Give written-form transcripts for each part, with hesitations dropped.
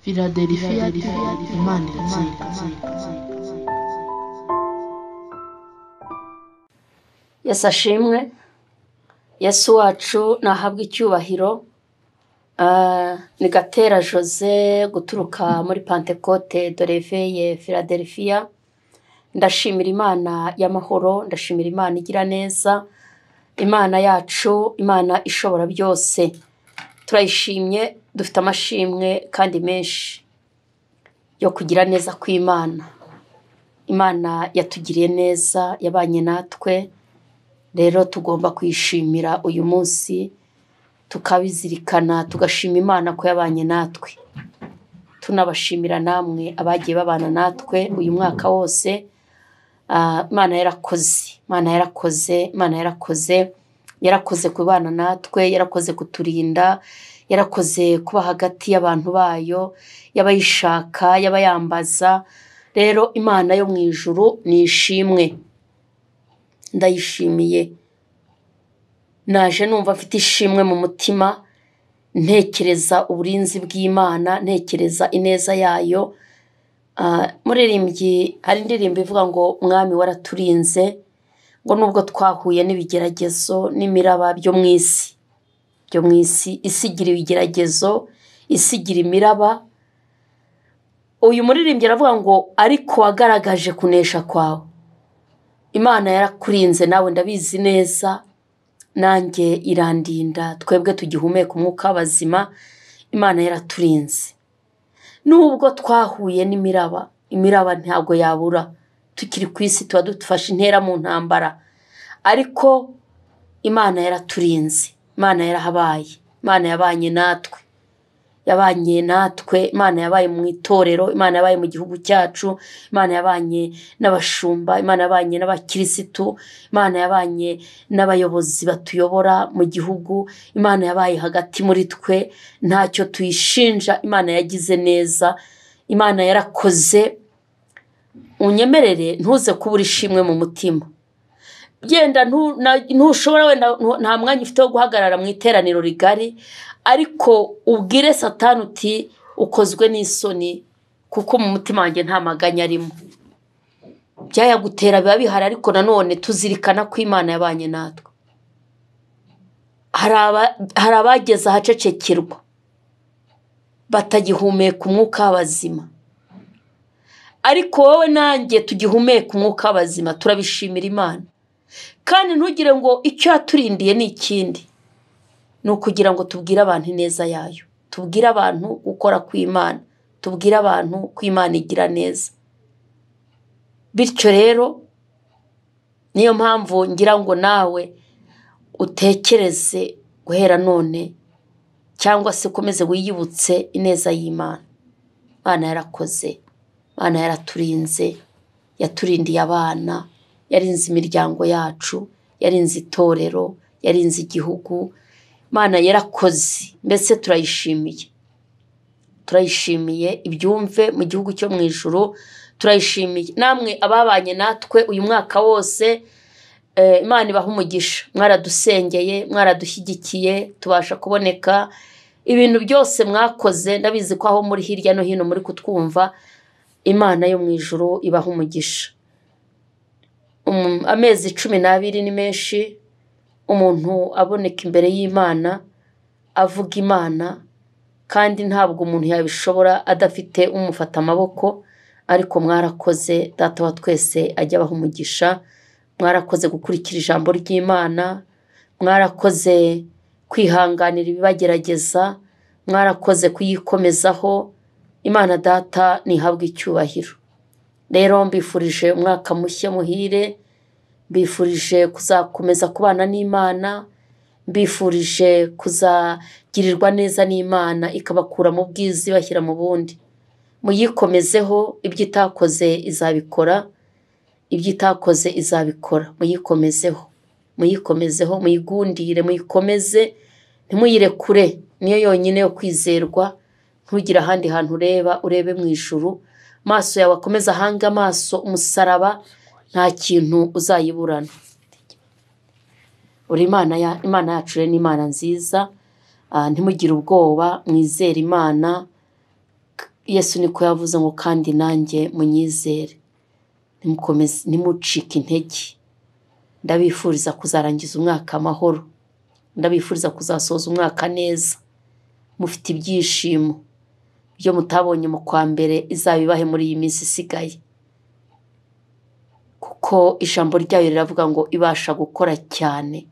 Philadelphia Imana iratsinda. Yesu ashimwe, Yesu wacu nahabwe icyubahiro. Ni Gatera Jose guturuka muri Pantekote de Réveil Philadelphia. Ndashimira Imana y'amahoro, ndashimira Imana igira neza, Imana yacu, Imana ishobora byose. Turayishimye, dufite amashimwe kandi menshi yo kugira neza kw'Imana. Imana yatugiriye neza, yabanye natwe, rero tugomba kuyishimira uyu munsi, tukabizirikana, tugashima Imana ko yabanye natwe. Tunabashimira namwe abagiye babana natwe uyu mwaka wose. Imana yarakoze, Imana yarakoze, Imana yarakoze, yarakoze kubana natwe, yarakoze kuturinda, yarakoze kuba hagati y'abantu bayo, y'abayishaka, y'abayambaza. Rero Imana yo mu ijuru ni ishimwe, ndayishimiye. Naje numva mfite ishimwe mu mutima, ntekereza uburinzi bw'Imana, ntekereza ineza yayo. Muririmbyi hari indirimbo ivuga ngo mwami waraturinze, ngo nubwo twahuye n'ibigeragezo n'imiraba byo mu isi, byo mu isi, isi igira ibigeragezo, isi igira imiraba. Uyu muririmbyi aravuga ngo ariko wagaragaje kunesha kwawe. Imana yarakurinze nawe ndabizi neza, nanjye irandinda, twebwe tugihumeka umwuka w'abazima, Imana yaraturinze. Nubwo twahuye n'imiraba, imiraba ntabwo yabura, tukiri ku isi tuba dufashe intera mu ntambara, ariko Imana yaraturinze, Imana yarahabaye, Imana yabanye natwe, yabanye natwe, Imana yabaye mu itorero, Imana yabaye mu gihugu cyacu, Imana yabanye n'abashumba, Imana yabanye n'abakirisitu, Imana yabanye n'abayobozi batuyobora mu gihugu, Imana yabaye hagati muri twe, ntacyo tuyishinja, Imana yagize neza, Imana yarakoze. Unyemerere ntuze kubura ishimwe mu mutima. Genda ntushobora wenda nta mwanya ufite wo guhagarara mu iteraniro rigari, ariko ubwire Satani uti ukozwe n'isoni kuko mu mutima wanjye nta maganya arimo. Byayagutera biba bihari, ariko nanone tuzirikana ko Imana yabanye natwe. Hari abageze ahacecekerwa batagihumeka umwuka w'abazima, ariko wowe nanjye tugihumeka umwuka w'abazima, turabishimira Imana. Kandi ntugire ngo icyo yaturindiye ni ikindi, ni ukugira ngo tubwire abantu ineza yayo, tubwire abantu gukora kw'Imana, tubwire abantu ko Imana igira neza. Bityo rero niyo mpamvu ngira ngo nawe utekereze guhera none, cyangwa se ukomeze wiyibutse ineza y'Imana. Imana yarakoze, Imana yaraturinze, yaturindiye abana, yarinze imiryango yacu, yarinze itorero, yarinze igihugu. Imana yarakoze, mbese turayishimiye, turayishimiye. Ibyumve mu gihugu cyo mu ijuru, turayishimiye. Namwe ababanye natwe uyu mwaka wose, Imana ibaha umugisha, mwaradusengeye, mwaradushyigikiye, tubasha kuboneka. Ibintu byose mwakoze, ndabizi ko aho muri hirya no hino muri kutwumva, Imana yo mu ijuru ibaha umugisha. Amezi 12 ni menshi umuntu aboneka imbere y'Imana, avuga Imana, kandi ntabwo umuntu yabishobora adafite umufata amaboko, ariko mwarakoze. Data wa twese ajya abaha umugisha. Mwarakoze gukurikira ijambo ry'Imana, mwarakoze kwihanganira ibibagerageza, mwarakoze kuyikomezaho. Imana Data nihabwe icyubahiro. Rero mbifurije umwaka mushya muhire, mbifurije kuzakomeza kubana n'Imana, mbifurije kuzagirirwa neza n'Imana ikabakura mu bwiza ibashyira mu bundi. Muyikomezeho, ibyo itakoze izabikora, ibyo itakoze izabikora. Muyikomezeho, muyikomezeho, muyigundire, muyikomeze, ntimuyirekure. Niyo yonyine yo kwizerwa. Ntugire ahandi hantu ureba, urebe mu ijuru. Maso yawe akomeze ahange amaso umusaraba, nta kintu uzayiburana. Uri Imana ya Imana yacu rero ni Imana nziza. Ntimugire ubwoba, mwizere Imana. Yesu niko yavuze ngo kandi nanjye munyizere, ntimucike intege. Ndabifuriza kuzarangiza umwaka amahoro, ndabifuriza kuzasoza umwaka neza, mufite ibyishimo ibyo mutabonye mu kwa mbere izabibahe muri iyi minsi isigaye, kuko ijambo ryayo riravuga ngo ibasha gukora cyane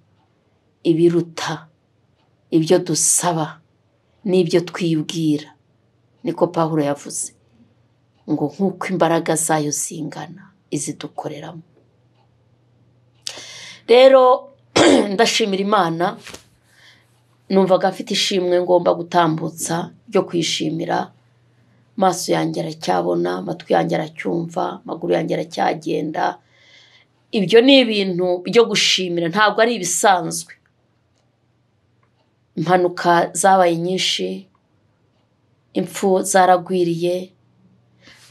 ibiruta ibyo dusaba n'ibyo twibwira. Niko Pawulo yavuze ngo nk'uko imbaraga zayo zingana izidukoreramo. Rero ndashimira Imana, numvaga mfite ishimwe ngomba gutambutsa ryo kwishimira. Amaso yanjye aracyabona, amatwi yanjye aracyumva, amaguru yanjye aracyagenda. Ibyo ni ibintu byo gushimira, ntabwo ari ibisanzwe. Impanuka zabaye nyinshi, impfu zaragwiriye,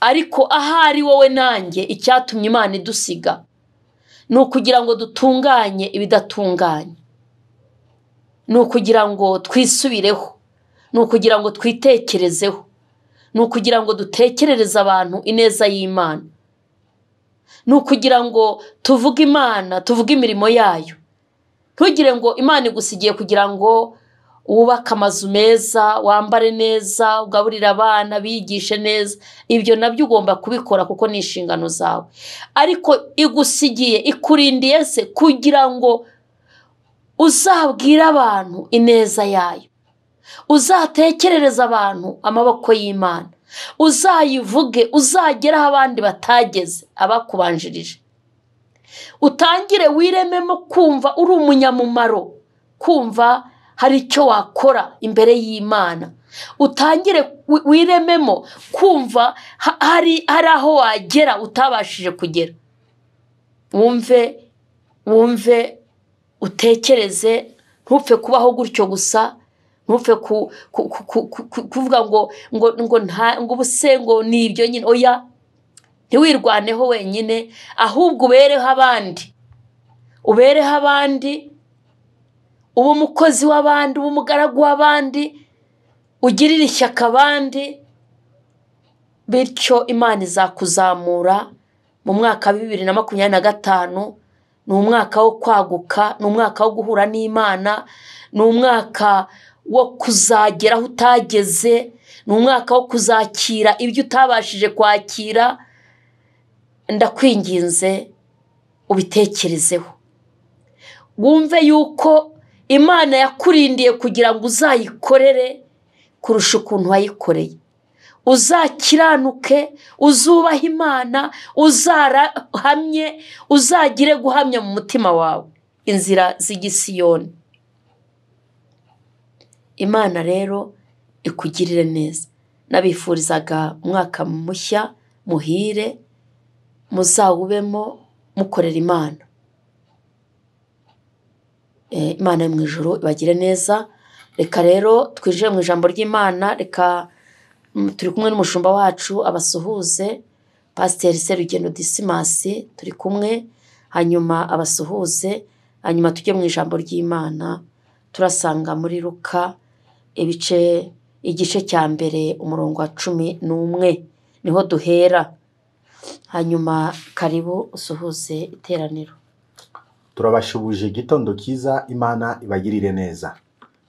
ariko ahari wowe nanjye icyatumye Imana idusiga ni ukugira ngo dutunganye ibidatunganye, ni ukugira ngo twisubireho, ni ukugira ngo twitekerezeho, ni ukugira ngo dutekerereze abantu ineza y'Imana, ni ukugira ngo tuvuge Imana, tuvuge imirimo yayo. Ntugire ngo Imana igusigiye kugira ngo wubake amazu meza, wambare neza, ugaburire abana, bigishe neza. Ibyo nabyo ugomba kubikora kuko ni inshingano zawe, ariko igusigiye, ikurindiye se kugira ngo uzabwire abantu ineza yayo, uzatekerereza abantu amaboko y'Imana, uzayivuge, uzagere aho abandi batageze, abakubanjirije. Utangire wirememo kumva uri umunyamumaro, kumva hari icyo wakora imbere y'Imana. Utangire wirememo kumva hari aho wagera utabashije kugera. Wumve utekereze, ntupfe kubaho gutyo gusa, ntupfe kuvuga ngo ngo ngo ngo ubuse ngo ni ibyo nyine. Oya, ntiwirwaneho wenyine, ahubwo ubereho abandi, ubereho abandi, ube umukozi w'abandi, ube umugaragu w'abandi, ugirire ishyaka abandi, bityo Imana izakuzamura mu mwaka wa 2025. Ni umwaka wo kwaguka, ni umwaka wo guhura n'Imana, ni umwaka wo kuzagera aho utageze, ni umwaka wo kuzakira ibyo utabashije kwakira. Ndakwinginze ubitekerezeho, wumve yuko Imana yakurindiye kugira ngo uzayikorere kurusha ukuntu wayikoreye. Uzakiranuke, uzubahe Imana, uzarahamye, uzagire guhamya mu mutima wawe inzira z'igisiyoni. Imana rero ikugirire neza. Nabifurizaga umwaka mushya muhire, muzawubemo mukorera Imana. Imana yo mu ijuru ibagire neza. Reka rero twinjire mu ijambo ry'Imana. Reka turi kumwe n'umushumba wacu abasuhuze, Pasiteri Serugendo Disimasi, turi kumwe, hanyuma abasuhuze, hanyuma tujye mu ijambo ry'Imana. Turasanga muri Luka igice cya mbere umurongo wa 11 niho duhera. Hanyuma karibu usuhuze iteraniro. Turabashubuje igitondo cyiza, Imana ibagirire neza.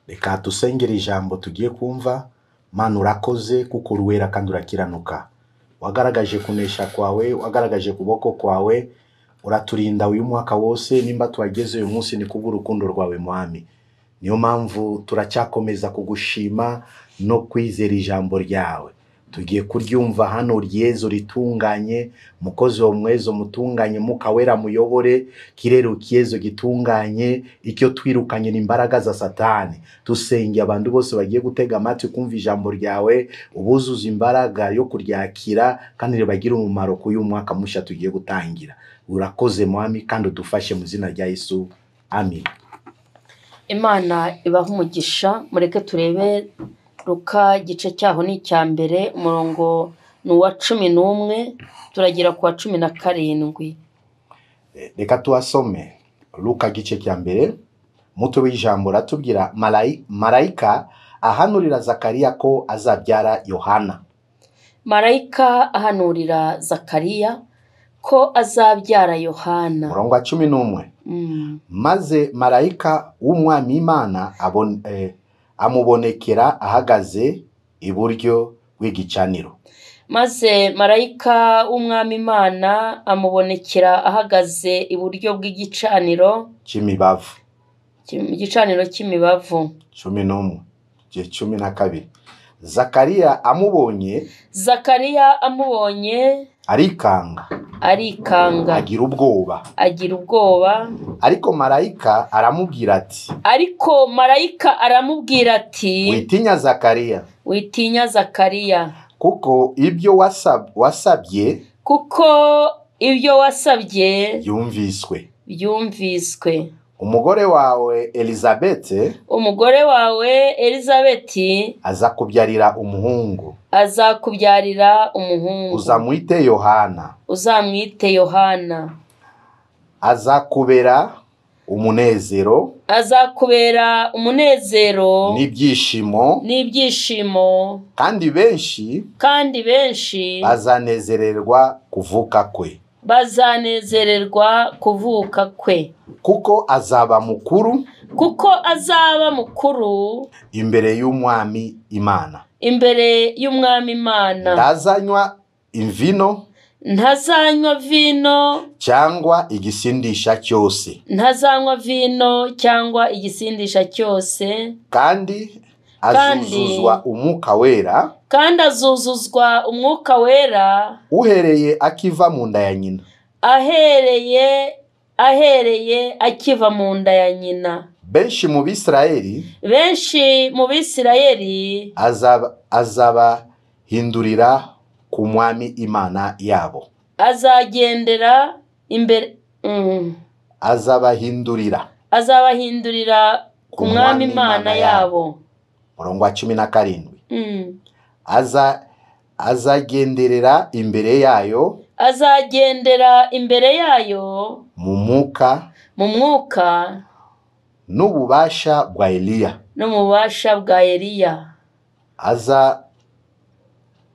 Reka dusengere ijambo tugiye kumva. Mana urakoze kuko uruwera kandi urakiranuka. Wagaragaje kunesha kwawe, wagaragaje kuboko kwawe, uraturinda uyu mwaka wose. Nimba twageze uyu munsi ni kubw'urukundo rwawe Mwami. Niyo mpamvu turacyakomeza kugushima no kwizera ijambo ryawe. Tugiye kuryumva hano ryezo ritunganye, mukozi wa mwezo mutunganye, mukawera muyobore, kirero kiezo gitunganye, icyo twirukanye n'imbaraga za Satani. Tusenge abantu bose bagiye gutega amatwi kumva ijambo ryawe, ubuzuza imbaraga yo kuryakira kandi ribagira umumaro kuyu mwaka mushya tugiye gutangira. Urakoze Mwami kandi udufashe mu izina rya Yesu. Amen. Imana ibahe umugisha. Mureke turebe Luka igice cyaho ni icya mbere, umurongo ni uwa 11 turagera ku wa 17. Reka tuwasome. Luka igice cya mbere, umutwe w'ijambo ratubwira marayika ahanurira Zakariya ko azabyara Yohana. Marayika ahanurira Zakariya ko azabyara Yohana. Murongo wa 11. Maze marayika w'umwami Imana amubonekera ahagaze iburyo bw'igicaniro. Maze marayika w'umwami Imana amubonekera ahagaze iburyo bw'igicaniro cy'imibavu. Igicaniro cy'imibavu. 11 12. Zakariya amubonye arikanga agira ubwoba. Ariko marayika aramubwira ati witinya Zakariya, kuko ibyo wasabye byumviswe. Umugore wawe Elizabeti azakubyarira umuhungu. Uzamwite Yohana. Azakubera umunezero n'ibyishimo, kandi benshi bazanezererwa kuvuka kwe. Kuko azaba mukuru imbere y'umwami Imana. Ntazanywa imvino cyangwa igisindisha cyose, kandi azuzuzwa umwuka wera uhereye akiva mu nda ya nyina. Ahereye akiva mu nda ya nyina. Benshi mu Bisirayeli azabahindurira ku mwami Imana yabo. Azagendera imbere azabahindurira ku mwami Imana yabo. Murongo wa 17. Azagenderera imbere yayo mu mwuka n'ububasha bwa Eliya.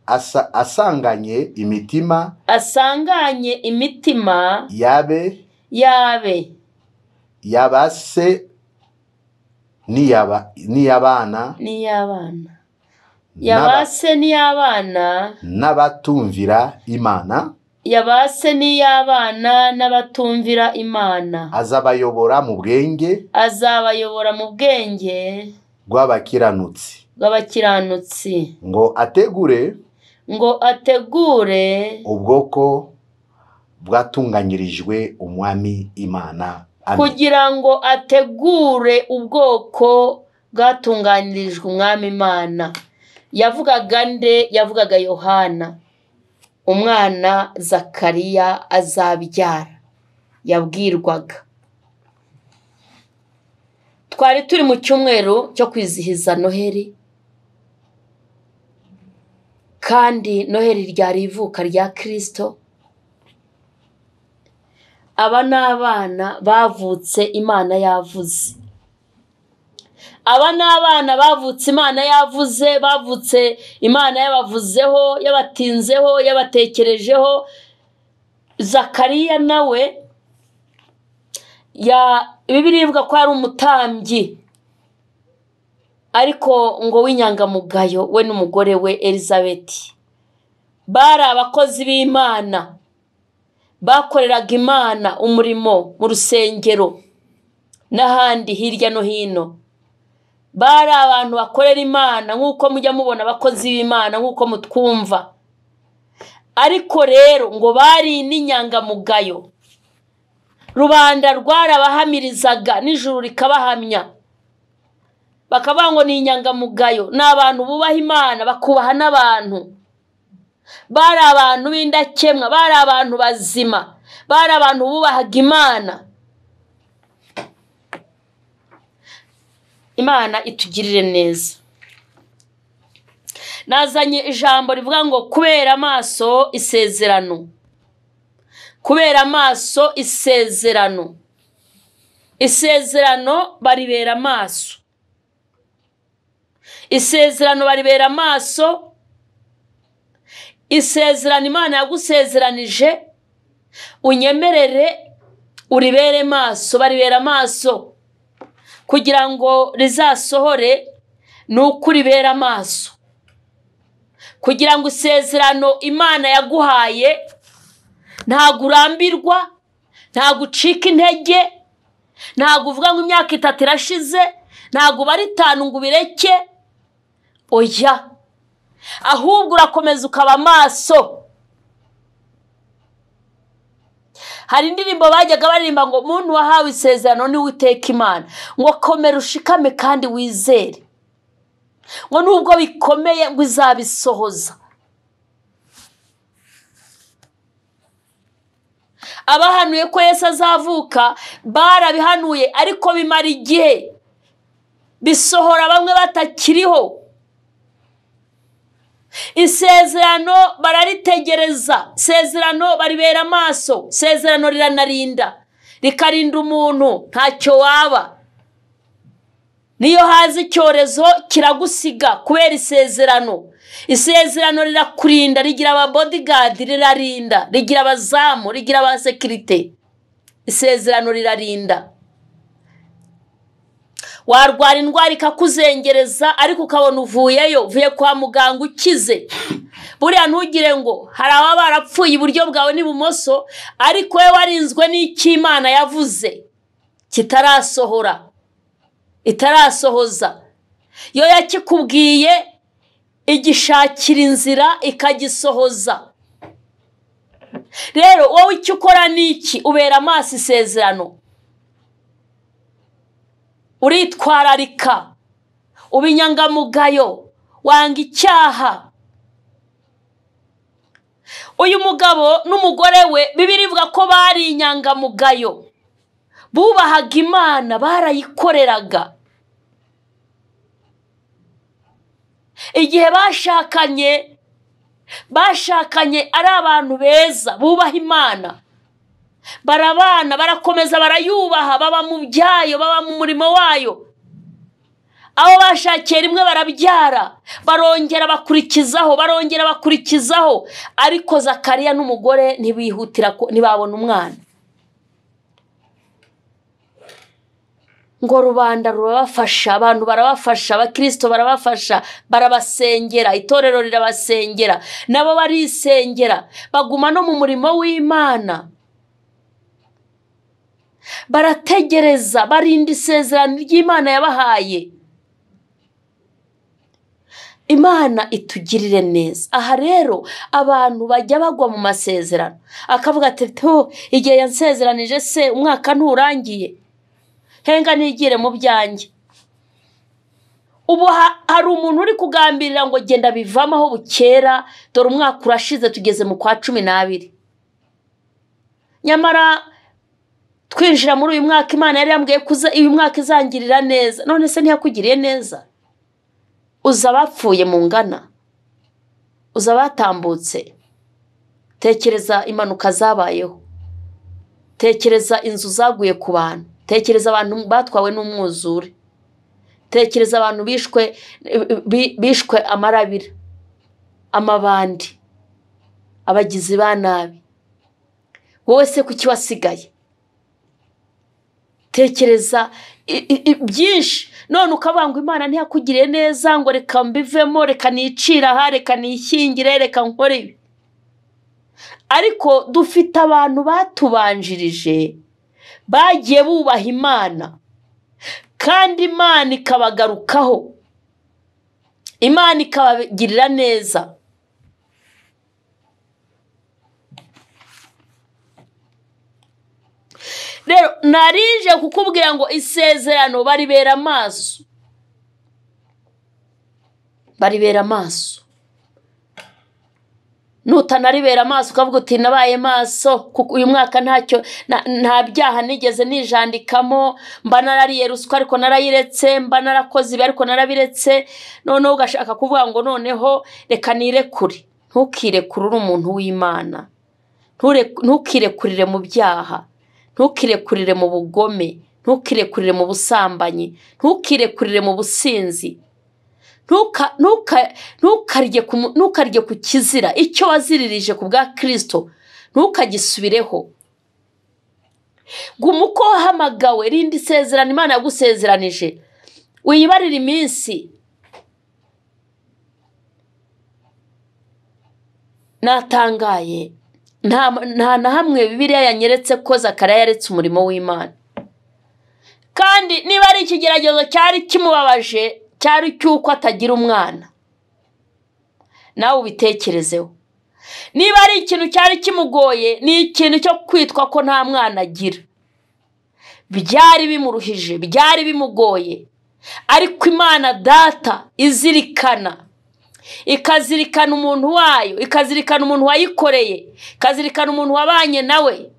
Asanganye imitima yabe yabase n'iyabana yabase n'iyabana n'abatumvira Imana yabase n'iyabana n'abatumvira Imana. Azabayobora mu bwenge bw'abakiranutsi ngo ategure ubwoko bwatunganyirijwe umwami Imana. Amen. Kugira ngo ategure ubwoko bwatunganyirijwe umwami Imana. Yavugaga nde? Yavugaga Yohana, umwana Zakariya azabyara. Yabwirwaga. Twari turi mu cyumweru cyo kwizihiza Noheri, kandi Noheri ryari ivuka rya Kristo. Aba n'abana bavutse Imana yavuze. Aba n'abana bavutse Imana yavuze, bavutse Imana yabavuzeho, yabatinzeho, yabatekerejeho. Zakariya nawe ya Bibiliya ivuga ko ari umutambyi, ariko ngo w'inyangamugayo, we n'umugore we Elizabeti bari abakozi b'Imana, bakoreraga Imana umurimo mu rusengero n'ahandi hirya no hino. Bari abantu bakorera Imana nk'uko mujya mubona abakozi b'Imana, nk'uko mutwumva. Ariko rero ngo bari n'inyangamugayo. Rubanda rwarabahamirizaga n'ijuru rikabahamya, bakavuga ngo ni inyangamugayo, ni abantu bubaha Imana, bakubaha n'abantu. Bari abantu b'indakemwa, bari abantu bazima, bari abantu bubahaga Imana. Imana itugirire neza. Nazanye ijambo rivuga ngo kubera amaso isezerano. Kubera amaso isezerano. Isezerano baribera amaso. Isezerano baribera amaso. Isezerano Imana yagusezeranije unyemerere uribere maso, baribera amaso kugira ngo rizasohore, ni uko uribera amaso. Kugira ngo isezerano Imana yaguhaye ntabwo urambirwa, ntabwo ucika intege, ntabwo uvuga ngo imyaka 3 irashize, ntabwo ubara 5 ngo ubireke. Oya, ahubwo urakomeza ukaba amaso. Hari indirimbo bajyaga baririmba ngo muntu wahawe isezerano ni Uwiteka Imana, ngo komera ushikame kandi wizere, ngo nubwo bikomeye ngo izabisohoza. Abahanuye ko Yesu azavuka barabihanuye, ariko bimara igihe bisohora bamwe batakiriho. Isezerano bararitegereza, isezerano baribera amaso, isezerano riranarinda, rikarinda umuntu ntacyo waba. Niyo haza icyorezo kiragusiga kubera isezerano. Isezerano rirakurinda, rigira aba bodyguard, rirarinda, rigira abazamu, rigira abasekirite. Isezerano rirarinda. Warwara indwara ikakuzengereza ariko ukabona uvuyeyo, uvuye kwa muganga ukize. Buriya ntugire ngo hari ababa barapfuye iburyo bwawe n'ibumoso, ariko we warinzwe n'icyo Imana yavuze kitarasohora, itarasohoza. Iyo yakikubwiye igishakira inzira ikagisohoza. Rero wowe icyo ukora ni iki? Ubera amaso isezerano, uritwararika, uba inyangamugayo, wanga icyaha. Uyu mugabo n'umugore we Bibiliya ivuga ko bari inyangamugayo, bubahaga Imana, barayikoreraga. Igihe bashakanye ari abantu beza bubaha Imana, barabana, barakomeza, barayubaha, baba mu byayo, baba mu murimo wayo. Abo bashakiye rimwe barabyara, barongera bakurikizaho, barongera bakurikizaho, ariko Zakariya n'umugore ntibihutira, ntibabona umwana. Ngo rubanda rurabafasha, abantu barabafasha, abakristo barabafasha, barabasengera, itorero rirabasengera, nabo barisengera, baguma no mu murimo w'Imana. Barategereza, barinda isezerano ry'Imana yabahaye. Imana itugirire neza. Aha rero abantu bajya bagwa mu masezerano, akavuga ati to igihe yansezeranije se umwaka nturangiye, henga nigire mu byanjye. Ubu hari umuntu uri kugambirira ngo genda bivamo aho bukera, dore umwaka urashize tugeze mu kwa 12. Nyamara twinjira muri uyu mwaka Imana yari yambwiye ko uyu mwaka izangirira neza. None se ntiyakugiriye neza? Uza abapfuye mungana, uza abatambutse. Tekereza impanuka zabayeho, tekereza inzu zaguye ku bantu, tekereza abantu batwawe n'umwuzure, tekereza abantu bishwe amarabira, amabandi, abagizi ba nabi. Wowe se kuki wasigaye? Tekereza byinshi. None ukavuga ngo Imana ntiyakugiriye neza, ngo reka mbivemo, reka nicire aha, reka nishyingire, reka nkore ibi. Ariko dufite abantu batubanjirije bagiye bubaha Imana, kandi Imana ikabagarukaho, Imana ikabagirira neza. Rero narije kukubwira ngo isezerano baribera amaso, baribera amaso. Nutanaribera amaso ukavuga uti nabaye maso kuko uyu mwaka ntacyo, nta byaha nigeze nijandikamo, mba narariye ruswa ariko narayiretse, mba narakoze ibi ariko narabiretse. Noneho ugashaka kuvuga ngo noneho reka nirekure. Ntukirekure, uri umuntu w'Imana. Ntukirekurire mu byaha, ntukirekurire mu bugome, ntukirekurire mu busambanyi, ntukirekurire mu businzi, Ntukarye ku kizira, icyo waziririje ku bwa Kristo ntukagisubireho. Guma uko wahamagawe, rinda isezerano Imana yagusezeranije, wiyibarire iminsi. Natangaye, nta na hamwe Bibiliya yanyeretse ko Zakariya yaretse umurimo w'Imana. Kandi niba ari ikigeragezo cyari kimubabaje, cyari cy'uko atagira umwana. Nawe ubitekerezeho. Niba ari ikintu cyari kimugoye, ni ikintu cyo kwitwa ko nta mwana agira. Byari bimuruhije, byari bimugoye. Ariko Imana Data izirikana, ikazirikana umuntu wayo, ikazirikana umuntu wayikoreye, ikazirikana umuntu wabanye nawe.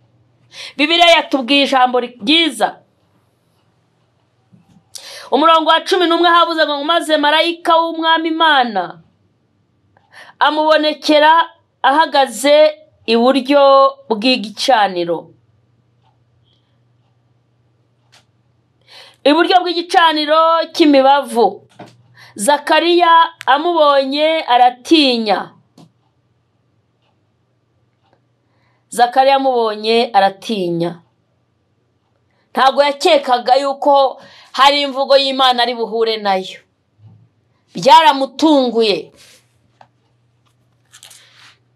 Bibiliya yatubwiye ijambo ryiza. Umurongo wa 11 havuze ngo maze marayika w'Umwami Imana amubonekera ahagaze iburyo bw'igicaniro. Iburyo bw'igicaniro cy'imibavu. Zakariya amubonye aratinya. Zakariya amubonye aratinya. Ntabwo yakekaga yuko hari imvugo y'Imana ari buhure nayo. Byaramutunguye.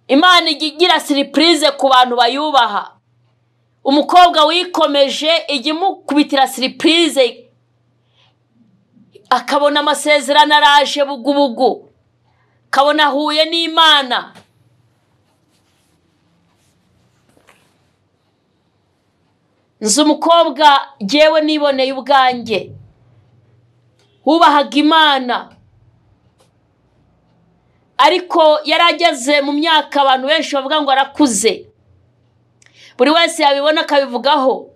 Imana igira surprise ku bantu bayubaha. Umukobwa wikomeje ijya imukubitira surprise, akabona amasezerano araje bugubugu, akabona ahuye n'Imana. Nzi umukobwa jyewe niboneye ubwanjye wubahaga Imana, ariko yarageze mu myaka abantu benshi bavuga ngo arakuze, buri wese yabibona akabivugaho,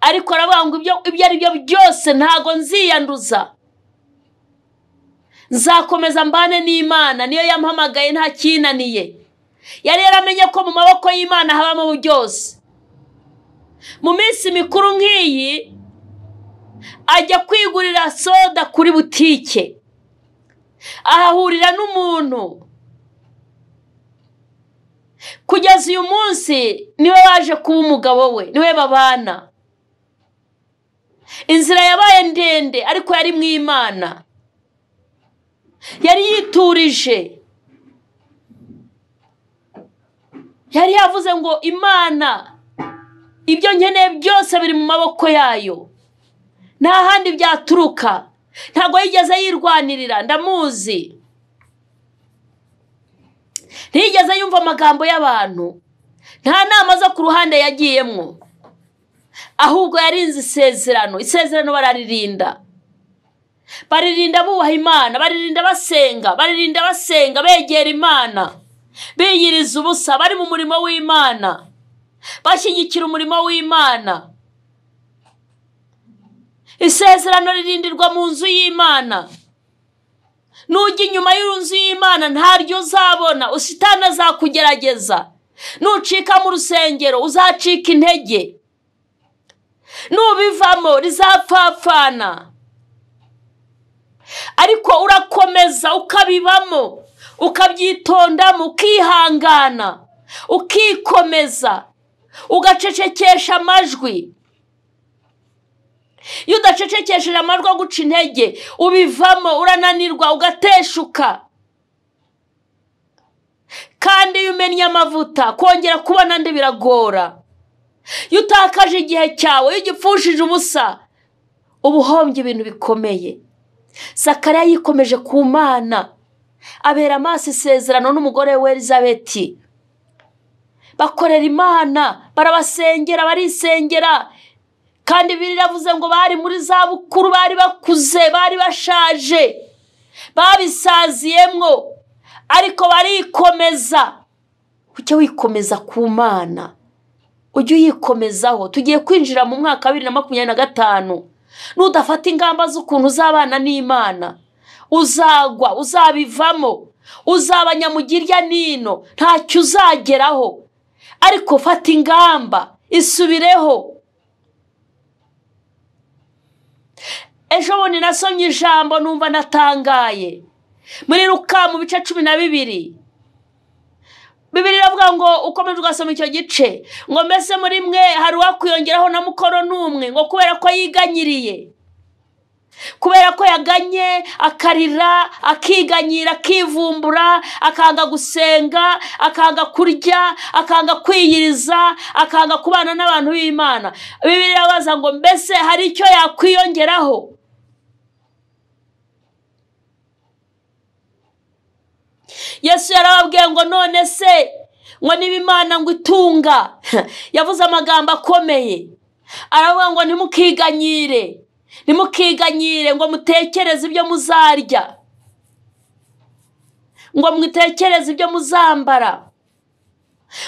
ariko aravuga ngo ibyo ari byo byose ntago nziyanduza, nzakomeza mbane n'Imana, niyo yampamagaye nta kinaniye. Yari yaramenye ko mu maboko y'Imana habamo byose. Mu minsi mikuru nk'iyi ajya kwigurira soda kuri butike, ahahurira n'umuntu. Kugeza uyu munsi niwe waje kuba umugabo we, niwe babana. Inzira yabaye ndende, ariko yari mu Imana, yari yiturije, yari yavuze ngo Imana ibyo nkeneye byose biri mu maboko yayo, nta handi byaturuka. Ntabwo yigeze yirwanirira, ndamuzi. Ntiyigeze yumva amagambo y'abantu, nta nama zo ku ruhande yagiyemo, ahubwo yarinze isezerano. Isezerano bararirinda, baririnda bubaha Imana, baririnda basenga, baririnda basenga begera Imana, biyiriza ubusa, bari mu murimo w'Imana, bashyigikira umurimo w'Imana. Isezerano ririndirwa mu nzu y'Imana. Nujya inyuma y'inzu y'Imana ntaryo uzabona, Satani azakugerageza. Nucika mu rusengero uzacika intege, nubivamo rizapfapfana. Ariko urakomeza ukabibamo, ukabyitondamo, ukihangana, ukikomeza, ugacecekesha amajwi. Iyo udacecekesheje amajwi aguca intege, ubivamo, urananirwa, ugateshuka. Kandi iyo umennye amavuta kongera kubona andi biragora. Iyo utakaje igihe cyawe, iyo ugipfushije ubusa, uba uhombye ibintu bikomeye. Zakariya yikomeje ku Mana, abera amaso isezerano n'umugore we Elizabeti. Bakorera Imana, barabasengera, barisengera. Kandi biravuze ngo bari muri za bukuru, bari bakuze, bari bashaje, babisaziyemwo, ariko barikomeza. Ujye wikomeza ku Mana, ujye uyikomezaho. Tugiye kwinjira mu mwaka wa 2025. Nudafata ingamba z'ukuntu uzabana n'Imana, uzagwa, uzabivamo, uzaba nyamugirya nino, ntacyo uzageraho. Ariko fata ingamba, isubireho. Ejo bundi nasomye ijambo numva natangaye muri Luka mu bice 12. Bibiliya iravuga ngo ukomeje ugasoma icyo gice, ngo mbese muri mwe hari uwakwiyongeraho na mukoro n'umwe, ngo kubera ko yiganyiriye, kubera ko yaganye akarira, akiganyira, akivumbura, akanga gusenga, akanga kurya, akanga kwiyiriza, akanga kubana n'abantu b'Imana. Bibiliya irabaza ngo mbese hari icyo yakwiyongeraho? Yesu yarababwiye ngo none se ngo niba Imana ngo itunga, yavuze amagambo akomeye, aravuga ngo ntimukiganyire, ntimukiganyire ngo mutekereze ibyo muzarya, ngo mwitekereze ibyo muzambara,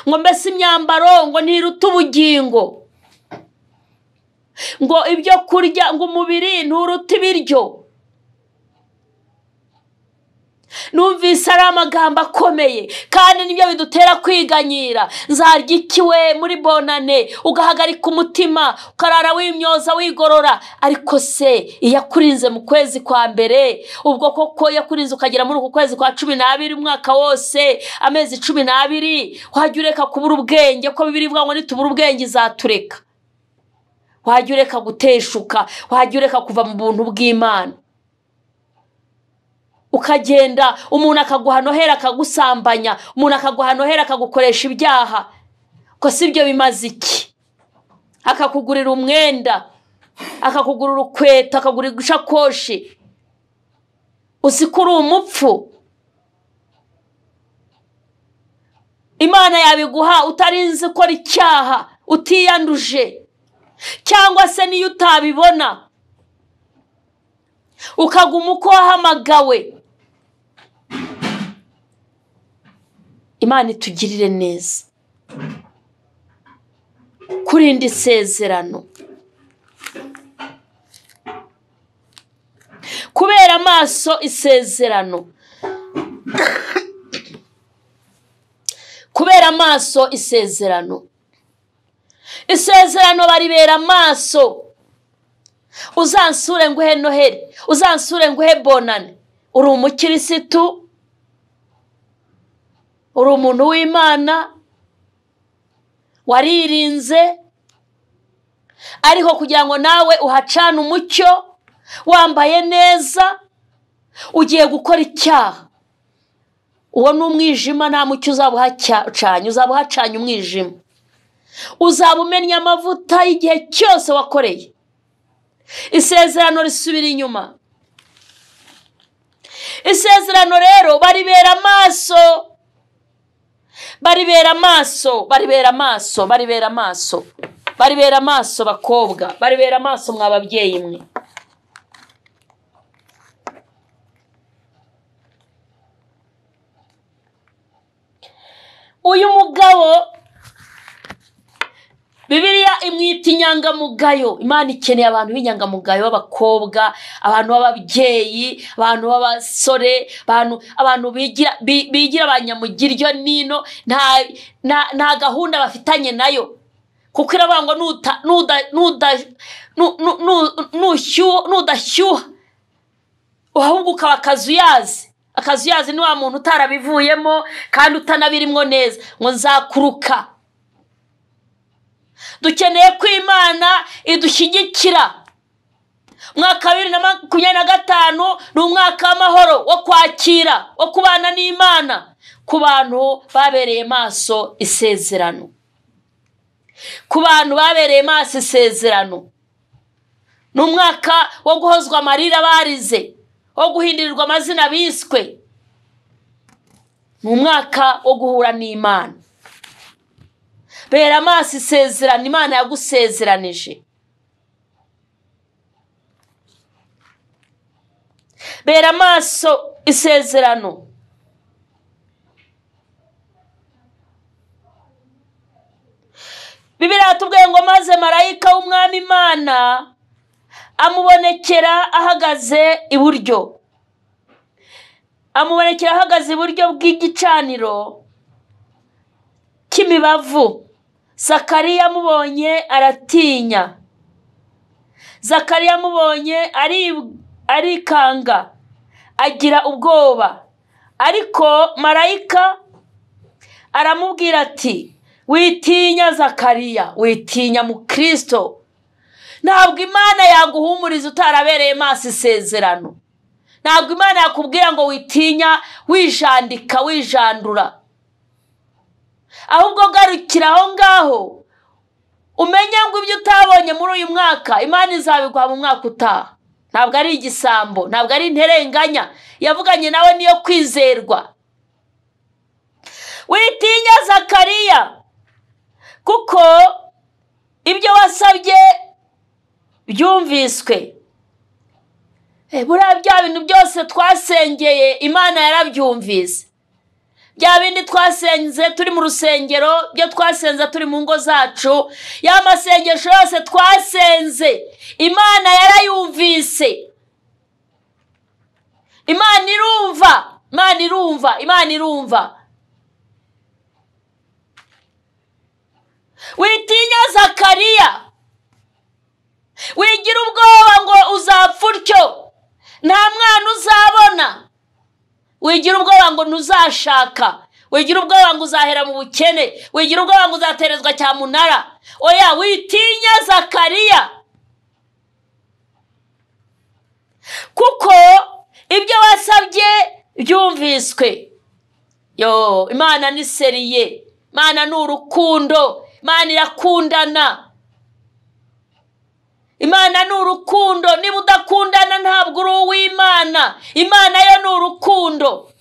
ngo mbese imyambaro ngo ntiruta ubugingo, ngo ibyo kurya, ngo umubiri nturuta ibiryo. Numvise ari amagambo akomeye, kandi nibyo bidutera kwiganyira. Nzarya iki we muri bonane? Ugahagarika umutima, ukarara wimyoza wigorora. Ariko se iyakurinze mu kwezi kwa mbere, ubwo koko yakurinze ukagera muri uku kwezi kwa 12, umwaka wose, amezi 12, wajya ureka kubura ubwenge? Ko Bibiliya ivuga ngo nitubura ubwenge izatureka. Wajya ureka guteshuka, wajya ureka kuva mu buntu bw'Imana, ukagenda umuntu akaguha nohera akagusambanya, umuntu akaguha nohera akagukoresha ibyaha. Ko si ibyo bimaze iki? Akakugurira umwenda, akakugurira urukweto, akakugurira ishakoshi, uzi ko uri umupfu. Imana yabiguha utarinze ukora icyaha, utiyanduje, cyangwa se niyo utabibona ukaguma uko wahamagawe. Imana itugirire neza kurinda isezerano, kubera amaso isezerano, kubera amaso isezerano. Isezerano baribera amaso. Uzansure nguhe noheri, uzansure nguhe bonane. Uri umukirisitu, uri umuntu w'Imana, waririnze, ariko kugira ngo nawe uhacane umucyo, wambaye neza, ugiye gukora icyaha. Uwo ni umwijima, nta mucyo uzaba uhacanye, uzaba uhacanye umwijima. Uzaba umennye amavuta y'igihe cyose wakoreye. Isezerano risubira inyuma. Isezerano rero baribera amaso, baribera amaso, baribera amaso, baribera amaso, baribera amaso bakobwa, baribera amaso mwa babyeyi mwe. Uyu mugabo Bibiliya imwita inyangamugayo. Imana ikeneye abantu b'inyangamugayo, b'abakobwa, abantu b'ababyeyi, abantu b'abasore, abantu bigira abanyamugiryo nino, nta gahunda bafitanye nayo. Kuko iravuga ngo nudashyuha ahubwo ukaba akazuyazi. Akazuyazi ni wa muntu utarabivuyemo kandi utanabirimwo neza, ngo nzakuruka. Dukeneye ko Imana idushyigikira. Umwaka wa 2025 ni umwaka w'amahoro, wo kwakira, wo kubana n'Imana ku bantu babereye maso isezerano, ku bantu babereye maso isezerano. Ni umwaka wo guhozwa amarira barize, wo guhindurirwa amazina biswe. Ni umwaka wo guhura n'Imana. Bera amaso isezerano Imana yagusezeranije. Bera amaso isezerano. Bibiliya yatubwiye ngo maze marayika w'Umwami Imana amubonekera ahagaze iburyo, amubonekera ahagaze iburyo bw'igicaniro cy'imibavu. Zakariya amubonye aratinya. Zakariya amubonye arikanga agira ubwoba, ariko marayika aramubwira ati witinya Zakariya, witinya mukristo. Ntabwo Imana yaguhumuriza utarabereye maso isezerano. Ntabwo Imana yakubwira ngo witinya wijandika wijandura, ahubwo garukira aho ngaho umenye ngo ibyo utabonye muri uyu mwaka Imana izabiguha mu mwaka utaha. Ntabwo ari igisambo, ntabwo ari interenganya, yavuganye nawe niyo kwizerwa. Witinya Zakariya, kuko ibyo wasabye byumviswe. Buriya bya bintu byose twasengeye Imana yarabyumvise. Bya bindi twasenze turi mu rusengero, byo twasenze turi mu ngo zacu, ya masengesho yose twasenze Imana yarayumvise. Imana irumva, Imana irumva, Imana irumva. Witinya Zakariya, wigira ubwoba ngo uzapfa utyo, nta mwana uzabona. Wigira ubwoba ngo ntuzashaka, wigira ubwoba ngo uzahera mu bukene, wigira ubwoba ngo uzaterezwa cyamunara. Oya, witinya Zakariya, kuko ibyo wasabye byumviswe. Yo, Imana ni seriye, Imana ni urukundo, Imana irakundana. Imana ni urukundo, niba udakundana ntabwo uri uw'Imana. Imana yo ni urukundo.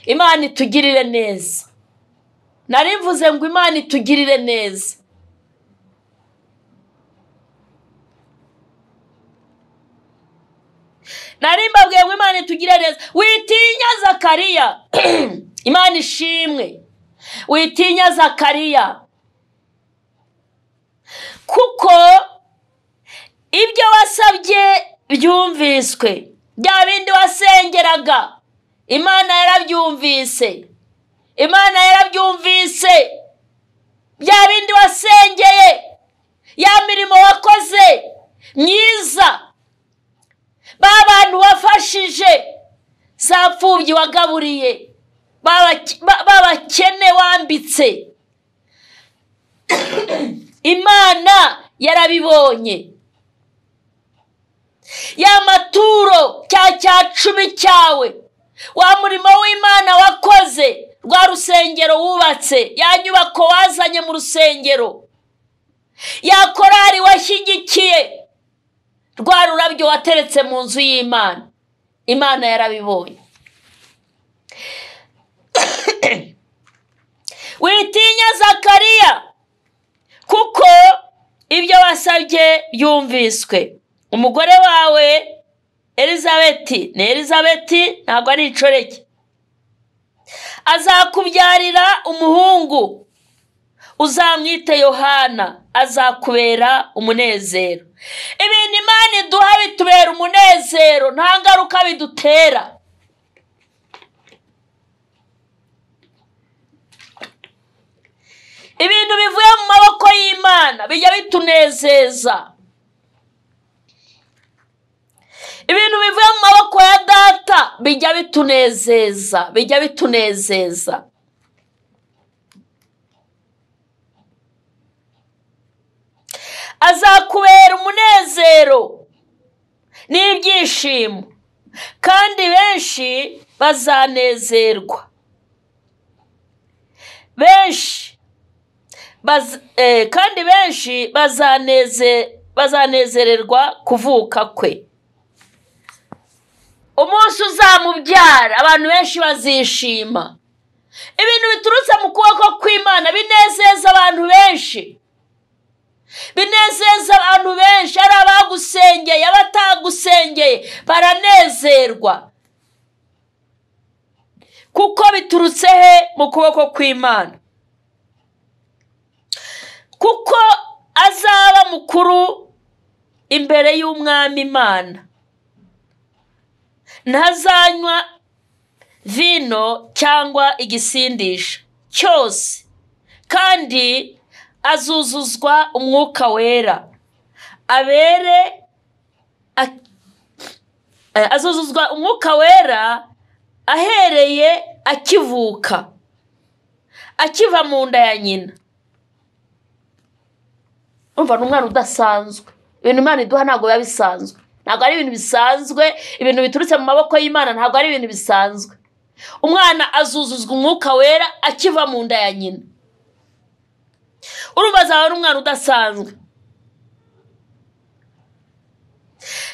Imana itugirire neza. Narivuze ngo Imana itugirire neza. Nari mbabwiye ngo Imana itugirire neza. Witinya Zakariya. Imana ishimwe. Witinya Zakariya, kuko ibyo wasabye byumviswe. Bya bindi wasengeraga Imana yarabyumvise. Imana yarabyumvise. Bya bindi wasengeye, ya mirimo wakoze myiza, ba bantu wafashije, za mfubyi wagaburiye, babakene wambitse, Imana yarabibonye. Ya maturo, cya 10 cyawe, wa murimo w'Imana wakoze, rwa rusengero wubatse, ya nyubako wazanye mu rusengero, ya korari washyigikiye, rwa rurabyo wateretse mu nzu y'Imana, Imana yarabibonye. Witinya Zakariya, kuko ibyo wasabye byumviswe. Umugore wawe Elizabeti, ni Elizabeti ntabwo ari inshoreke, azakubyarira umuhungu, uzamwite Yohana, azakubera umunezero. Ibintu Imana iduha bitubera umunezero, nta ngaruka bidutera. Ibintu bivuye mu maboko y'Imana bijya bitunezeza. Ibintu bivuye mu maboko ya data bijya bitunezeza, bijya bitunezeza. Azakubera umunezero n'ibyishimo, kandi benshi bazanezerwa. Benshi kandi benshi bazanezererwa kuvuka kwe. Umunsi uzamubyara abantu benshi bazishima. Ibintu biturutse mu kuboko kw'Imana binezeza abantu benshi, binezeza abantu benshi. Ari abagusengeye, abatagusengeye baranezerwa, kuko biturutse he? Mu kuboko kw'Imana. Kuko azaba mukuru imbere y'Umwami Imana, ntazanywa vino cyangwa igisindisha cyose, kandi Azuzuzwa umwuka wera abere, azuzuzwa umwuka wera ahereye akivuka, akiva mu nda ya nyina. Umva, ni umwana udasanzwe. Ibintu Imana iduha ntabwo biba bisanzwe, ntabwo ari ibintu bisanzwe. Ibintu biturutse mu maboko y'Imana ntabwo ari ibintu bisanzwe. Umwana azuzuzwa umwuka wera akiva mu nda ya nyina. Urumva azaba ari umwana udasanzwe.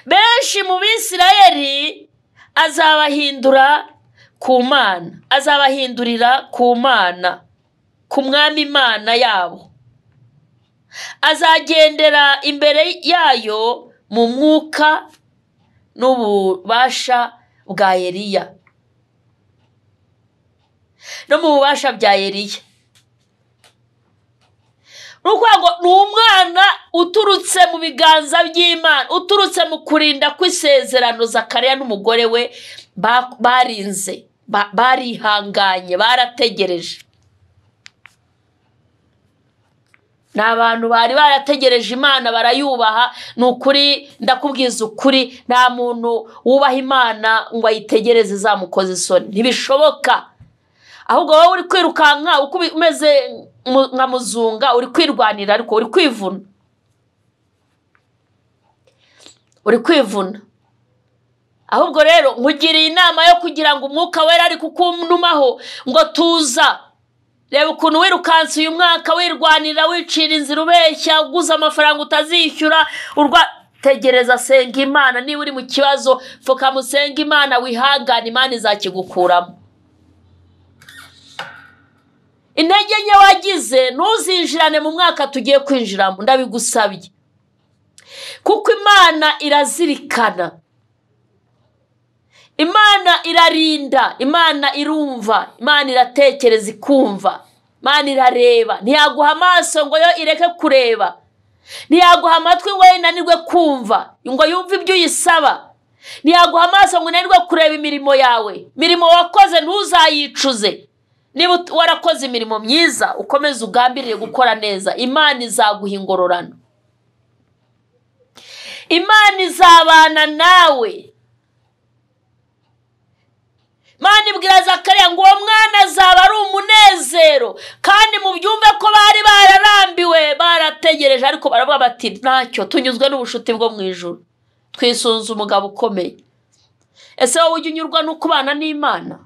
Benshi mu Bisirayeli azabahindura ku Mana, azabahindurira ku Mana, ku Mwami Imana yabo. Azagendera imbere yayo mu mwuka n'ububasha bwa Eliya, no mu bubasha bya Eliya. Ni ukuvuga ngo ni umwana uturutse mu biganza by'Imana, uturutse mu kurinda kw'isezerano Zakariya n'umugore we barinze, barihanganye, barategereje. Ni abantu bari barategereje Imana, barayubaha. Ni ukuri, ndakubwiza ukuri, nta muntu wubaha Imana ngo ayitegereze izamukoze isoni, ntibishoboka. Ahubwo wowe uri kwirukanka uko umeze nka muzunga, uri kwirwanira, ariko uri kwivuna, uri kwivuna. Ahubwo rero nkugiriye inama yo kugira ngo umwuka wera ari kukunumaho ngo tuza. Reba ukuntu wirukanse uyu mwaka, wirwanira, wicira inzira, ubeshya, uguza amafaranga utazishyura. Tegereza, senga Imana. Niba uri mu kibazo, pfukama usenge Imana, wihangane, Imana izakigukuramo. Intege nke wagize ntuzinjirane mu mwaka tugiye kwinjiramo, ndabigusabye, kuko Imana irazirikana, Imana irarinda, Imana irumva, Imana iratekereza ikumva, Imana irareba. Ntiyaguha amaso ngo yo ireke kureba, ntiyaguha amatwi ngo yo inanirwe kumva, ngo yumve ibyo uyisaba. Ntiyaguha amaso ngo inanirwe kureba imirimo yawe. Imirimo wakoze ntuzayicuze. Niba warakoze imirimo myiza, ukomeze ugambirire gukora neza, Imana izaguha ingororano, Imana izabana nawe. Imana ibwira Zakariya ngo uwo mwana azaba ari umunezero. Kandi mubyumve ko bari bararambiwe, barategereje, ariko baravuga bati ntacyo, tunyuzwe n'ubushuti bwo mu ijuru, twisunze umugabo ukomeye. Ese wowe ujya unyurwa no kubana n'Imana?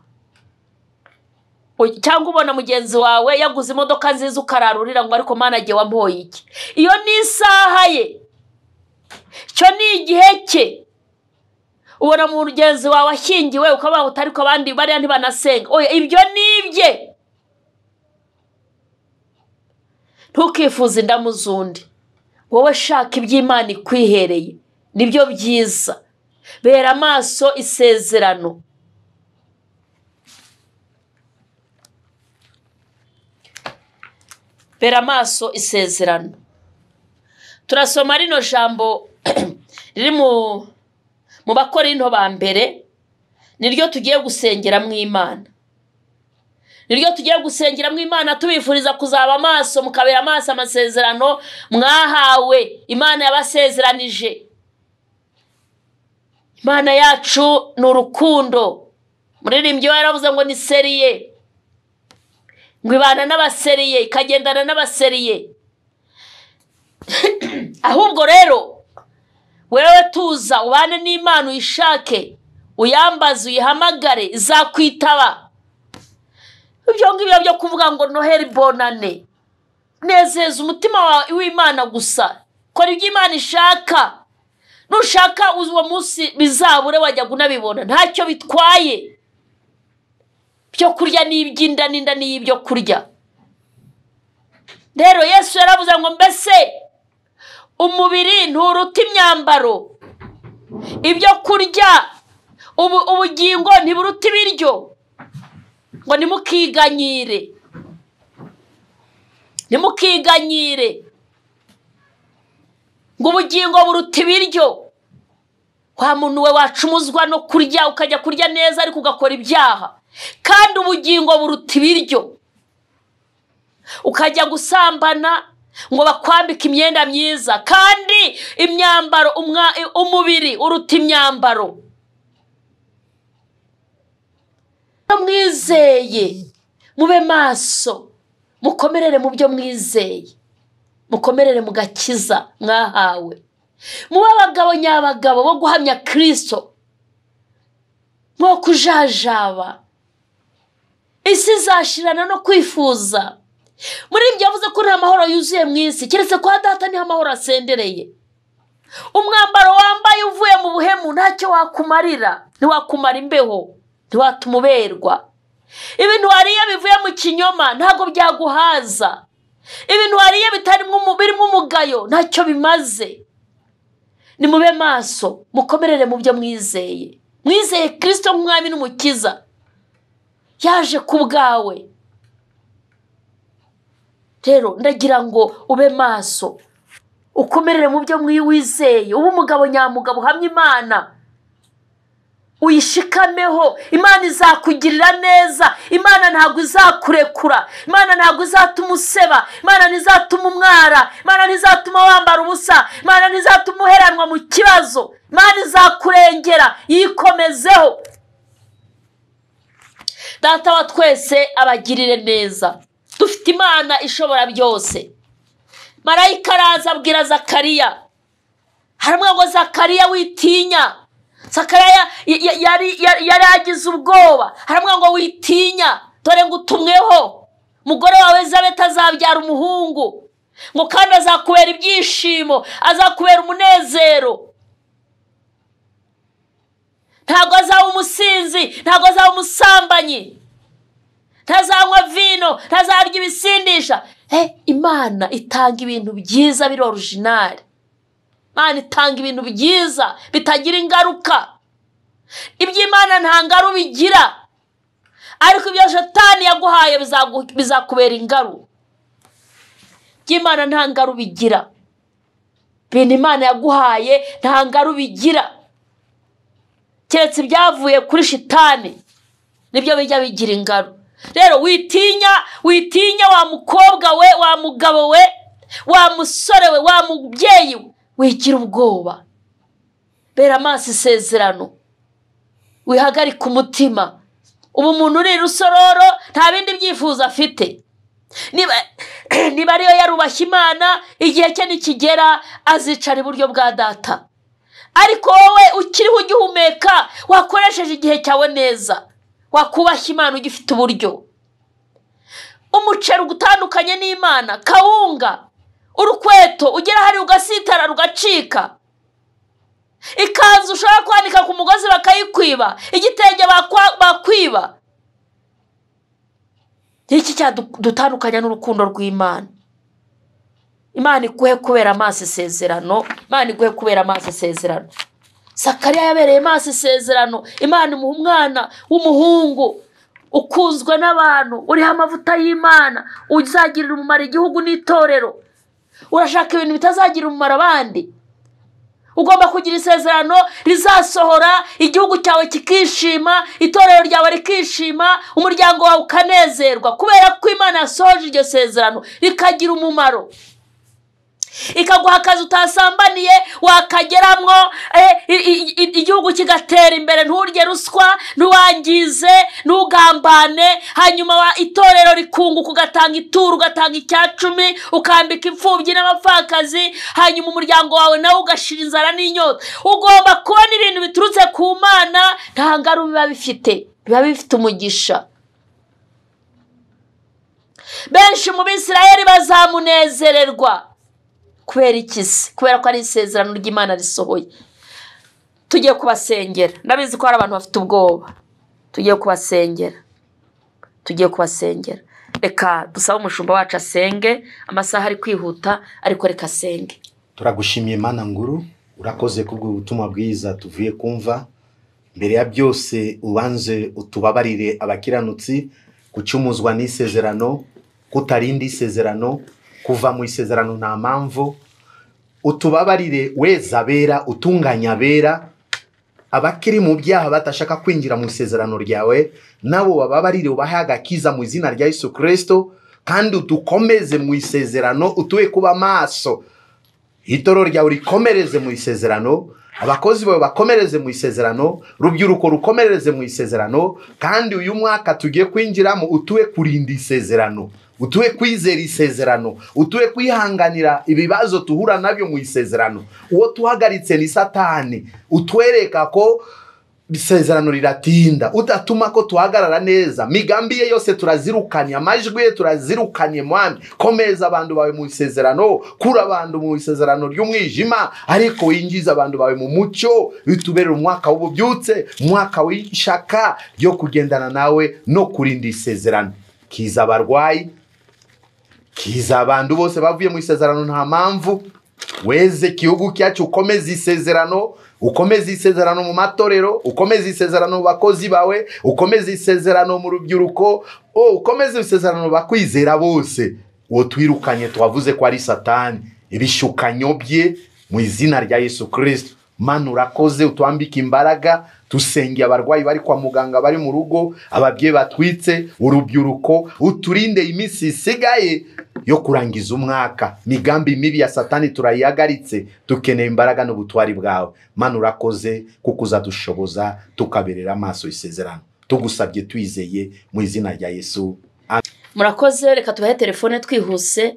Cyangwa ubona mugenzi wawe yaguze imodoka nziza ukararurira ngo ariko Mana jye wampoye iki? Iyo ni isaha ye, icyo ni igihe cye. Ubona mugenzi wawe ashyingiwe ukabaho utari ko abandi bariya ntibanasenga, oya ibyo ni ibye. Ntukifuze indamu z'undi, wowe shaka iby'Imana ikwihereye, nibyo byiza. Bera amaso isezerano. Bera amaso isezerano. Turasoma rino jambo riri mu Bakorinto ba mbere, niryo tugiye gusengeramo Imana. Niryo tugiye gusengeramo Imana, tubifuriza kuzaba amaso, mukabera amaso amasezerano mwahawe, Imana yabasezeranije. Imana yacu ni urukundo. Muririmbyi we yaravuze ngo ni seriye, ngo ibana n'abaseriye, ikagendana n'abaseriye. Ahubwo rero wewe tuza ubane n'Imana, uyishake, uyambaze, uyihamagare, izakwitaba. Ibyo ngibyo byo kuvuga ngo Noheli bonane, nezeza umutima wawe w'Imana gusa, kora ibyo Imana ishaka. Nushaka uwo munsi bizabure wajya unabibona, ntacyo bitwaye. Byo kurya ni iby'inda, n'inda ni ibyo kurya. Rero Yesu yaravuze ngo mbese umubiri nturuta imyambaro, ibyo kurya, ubugingo ntiburuta ibiryo, ngo nimukiganyire, nimukiganyire, ngo ubugingo buruta ibiryo. Wa muntu we wacumuzwa no kurya, ukajya kurya neza ariko ugakora ibyaha, kandi ubugingo buruta ibiryo. Ukajya gusambana, ngo bakwambike imyenda myiza, kandi imyambaro umubiri uruta imyambaro. Mwizeye, mube maso, mukomerere mu byo mwizeye, mukomerere mu gakiza mwahawe, mube abagabo nyabagabo bo guhamya Kristo, mwo kujajaba. Isi izashirana no kwifuza. Muri ibyo yavuze ko nta mahoro yuzuye mu isi, keretse kwa Data niho amahoro asendereye. Umwambaro wambaye uvuye mu buhemu ntacyo wakumarira, ntiwakumara imbeho, ntiwatuma uberwa. Ibintu wariye bivuye mu kinyoma ntabwo byaguhaza. Ibintu wariye birimo umugayo ntacyo bimaze. Nimube maso, mukomerere mu byo mwizeye. Mwizeye Kristo nk'umwami n'umukiza, yaje ku bwawe. Rero ndagira ngo ube maso, ukomerere mu byo wizeye, ube umugabo nyamugabo uhamya Imana, uyishikameho. Imana izakugirira neza, Imana ntabwo izakurekura, Imana ntabwo izatuma useba, Imana ntizatuma umwara, Imana ntizatuma wambara ubusa, Imana ntizatuma uheranwa mu kibazo. Imana izakurengera, yikomezeho. Data wa twese abagirire neza. Dufite Imana ishobora byose. Marayika araza abwira Zakariya, haramwe ngo Zakariya witinya. Zakariya yari agize ubwoba, haramwe ngo witinya, dore ngo utumweho, umugore wawe Elizabeth azabyara umuhungu, ngo kandi azakubera ibyishimo, azakubera umunezero. Ntabwo azaba umusinzi, ntabwo azaba umusambanyi, ntazanywa vino, ntazarya ibisindisha. Imana itanga ibintu byiza biri original. Imana itanga ibintu byiza bitagira ingaruka. Iby'Imana nta ngaruka bigira, ariko ibyo Satani yaguhaye bizakubera ingaruka. Iby'Imana nta ngaruka bigira. Ibintu Imana yaguhaye nta ngaruka bigira, keretse ibyavuye kuri shitani nibyo bijya bigira ingaruka. Rero witinya, witinya wa mukobwa we, wa mugabo we, wa musore we, wa mubyeyi we, wigira ubwoba. Bera amaso isezerano, wihagarike umutima. Ubu umuntu uri rusororo nta bindi byifuzo afite. Niba ariyo yarubashye Imana, igihe cye nikigera azicara iburyo bwa Data. Ariko wowe ukiriho ugihumeka, wakoresheje igihe cyawe neza, wakubashye Imana ugifite uburyo. Umuceri ugutandukanye n'Imana, kawunga, urukweto ugera hari ugasitara rugacika, ikanzu ushobora kwanika ku mugozi bakayikwiba, igitenge bakwiba. Iki cyadutandukanya n'urukundo rw'Imana. Imana iguhe kubera amaso isezerano, Imana iguhe kubera amaso isezerano. Zakariya yabereye amaso isezerano, Imana imuha umwana w'umuhungu ukunzwe n'abantu, uriho amavuta y'Imana, uzagirira umumaro igihugu n'itorero. Urashaka ibintu bitazagirira umumaro abandi. Ugomba kugira isezerano rizasohora, igihugu cyawe kikishima, itorero ryawe rikishima, umuryango wawe ukanezerwa, kubera ko Imana yasohoje iryo sezerano rikagira umumaro. Ikaguha akazi utasambaniye wakageramwo, igihugu kigatera imbere, nturye ruswa, ntuwangize, ntugambane, hanyuma itorero rikunguka, ugatanga ituro, ugatanga 10, ukambika imfubyi n'abapfakazi, hanyuma umuryango wawe nawe ugashira inzara n'inyota. Ugomba kubona ibintu biturutse ku Mana, nta ngaruka biba bifite, biba bifite umugisha. Benshi mu Bisirayeli bazamunezererwa. Kubera iki se? Kubera ko ari isezerano ry'Imana risohoye. Tugiye kubasengera. Ndabizi ko hari abantu bafite ubwoba. Tugiye kubasengera. Tugiye kubasengera. Reka dusabe umushumba wacu asenge, amasaha ari kwihuta, ariko reka asenge. Turagushimiye Mana nguru, urakoze kubwo ubutumwa bwiza tuvuye kumva. Mbere ya byose ubanze utubabarire abakiranutsi gucumuzwa n'isezerano, kutarinda isezerano, kuva mu isezerano nta mpamvu. Utubabarire weza bera, utunganya bera, abakiri mu byaha batashaka kwinjira mu isezerano ryawe, nabo bababarire ubahe agakiza mu izina rya Yesu Kristo, kandi udukomeze mu isezerano, utuye kuba maso. Itorero ryawe rikomereze mu isezerano, abakozi bawe bakomereze mu isezerano, rubyiruko rukomereze mu isezerano, kandi uyu mwaka tugiye kwinjiramo utuye kurinda isezerano, utuye kwizera isezerano, utuye kwihanganira ibibazo tuhura nabyo mu isezerano. Uwo tuhagaritse ni Satani, utwereka ko isezerano riratinda, udatuma ko tuhagarara neza. Migambi ye yose turazirukanye, amajwi ye turazirukanye. Mwami, komeza abantu bawe mu isezerano, kura abantu mu isezerano ry'umwijima, ariko winjiza abantu bawe mu mucyo, bituberere umwaka w'ububyutse, umwaka w'ishaka ryo kugendana nawe no kurinda isezerano. Kiza abarwayi, kiza abantu bose bavuye mu isezerano nta mpamvu. Weze igihugu cyacu, ukomeze isezerano, ukomeze isezerano mu matorero, ukomeze isezerano mu bakozi bawe, ukomeze isezerano mu rubyiruko, ukomeze isezerano bakwizera bose. Uwo twirukanye twavuze ko ari Satani, ibishukanyo bye mu izina rya Yesu Kristo. Mana urakoze, utwambike imbaraga. Tusengeye abarwayi bari kwa muganga, bari mu rugo, ababyeyi batwitse, urubyiruko, uturinde iminsi isigaye yo kurangiza umwaka. Migambi mibi ya Satani turayihagaritse, dukeneye imbaraga n'ubutwari bwawe. Mana urakoze kuko uzadushoboza tukaberera amaso isezerano. Tugusabye twizeye mu izina rya Yesu. Amen. Murakoze, reka tubahe telefone twihuse.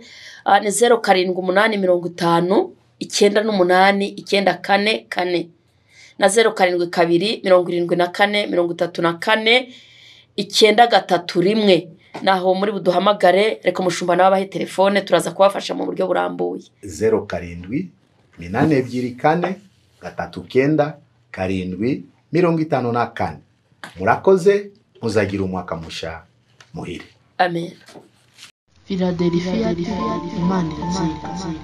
Ni 0785 98 94 4 na 072 74 34 931. Naho muri buduhamagare, reka umushumba nawe abahe telefone, turaza kubafasha mu buryo burambuye. 07 824 39 7 54. Murakoze, muzagira umwaka musha muhire. Amen. Philadelphia, Imana iratsinda.